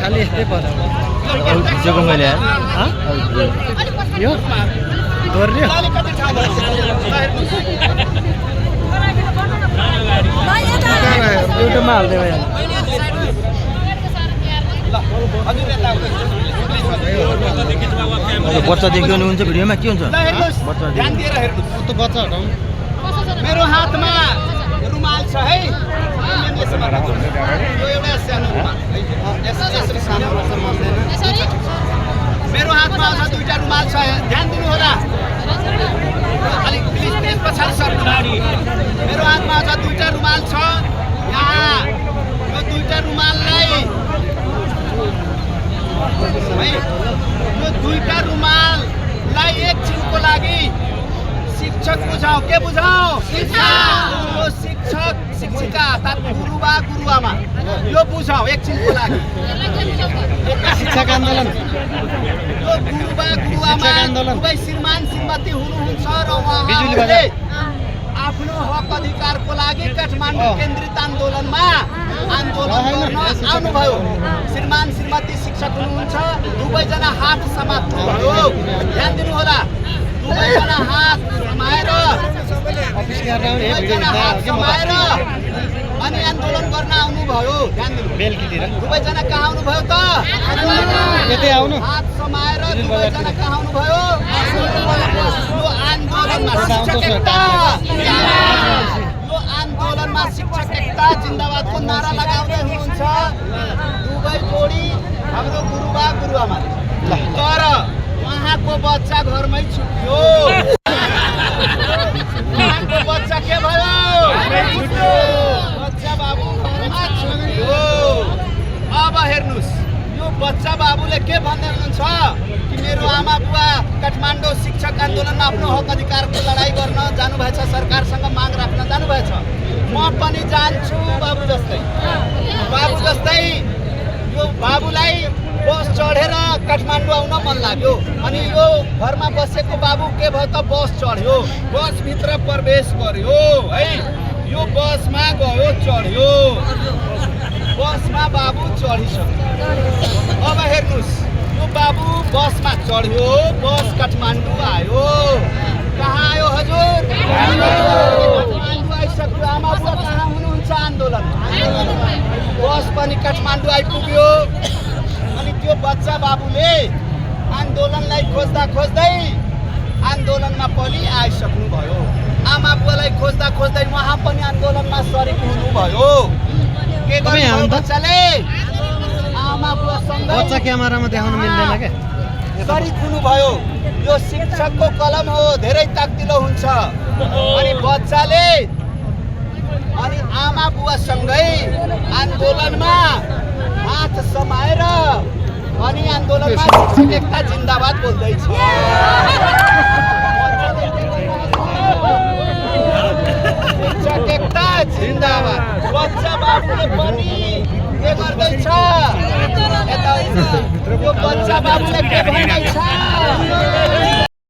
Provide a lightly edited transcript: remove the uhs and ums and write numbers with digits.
खाली यस्तै पर्यो भिजेको मैले यो दोर्यो युट्युबमा हाल्दै भयो बच्चा देख्नुहुन्छ भिडियोमा के हुन्छ बच्चा हटाउनु मेरो हातमा रुमाल छ है मेरो हातमा अझ दुईटा रुमाल छ ध्यान दिनु होला अलिक प्लिज प्लिज पछाडि सर्नु मेरो हातमा अझ दुईटा रुमाल छ यहाँ यो दुईटा रुमाललाई यो दुईटा रुमाललाई एकछिनको लागि शिक्षक बुझाऊ के बुझाऊ यो शिक्षक शिक्षिका गुरुबा गुरुआमा यो बुझाऊ एकछिनको लागि शिक्षक आन्दोलन यो गुरुबा गुरुआमा दुवै श्रीमान श्रीमती हुनुहुन्छ र उहाँहरूले आफ्नो हक अधिकारको लागि काठमाडौँ केन्द्रित आन्दोलन गर्न आउनुभयो श्रीमान श्रीमती शिक्षक हुनुहुन्छ दुवैजना हात समात्नुभयो ध्यान दिनु होला दुवैजना हात समाएर अनि आन्दोलन गर्न आउनुभयो ध्यान दिनु दुवैजना कहाँ आउनुभयो त हात समाएर दुवैजना कहाँ आउनुभयो यो आन्दोलनमा शिक्षक एकता यो आन्दोलनमा शिक्षक एकता जिन्दाबादको नारा लगाउँदै हुनुहुन्छ दुवै जोडी हाम्रो गुरुबा गुरुआमा तर उहाँको बच्चा घरमै छुट्यो उहाँको बच्चा के भयो बच्चा बाबु घरमा छुट्यो अब हेर्नुस् यो बच्चा बाबुले के भन्दै हुनुहुन्छ कि मेरो आमा बुवा काठमाडौँ शिक्षक आन्दोलनमा आफ्नो हक अधिकारको लडाईँ गर्न जानुभएछ सरकारसँग माग राख्न जानुभएछ म पनि जान्छु बाबु जस्तै यो बाबुलाई बस चढेर काठमाडौँ आउन मन लाग्यो अनि यो घरमा बसेको बाबु के भयो त बस चढ्यो बसभित्र प्रवेश गर्यो है यो बसमा गयो चढ्यो बसमा बाबु चढिसक्यो अब हेर्नुस् यो बाबु बसमा चढ्यो बस काठमाडौँ आयो कहाँ आयो हजुर काठमाडौँ आइसक्यो आमा बुवा कहाँ हुनुहुन्छ आन्दोलन बस पनि काठमाडौँ आइपुग्यो अनि त्यो बच्चा बाबुले आन्दोलनलाई खोज्दा खोज्दै आन्दोलनमा पनि आइसक्नु भयो आमा बुवालाई खोज्दा खोज्दै उहाँ पनि आन्दोलनमा सरिक हुनुभयो के गर्नु बच्चाले आमा बुवासँग बच्चा क्यामेरामा देखाउन मिल्दैन के सरिक हुनुभयो यो शिक्षकको कलम हो धेरै ताकतिलो हुन्छ अनि बच्चाले अनि आमा बुवासँगै आन्दोलनमा हात समाएर अनि आन्दोलनमा शिक्षक एकता जिन्दाबाद बोल्दैछ शिक्षक एकता जिन्दाबाद बच्चा बाबुले पनि के गर्दैछ यो बच्चा बाबुले के भन्दैछ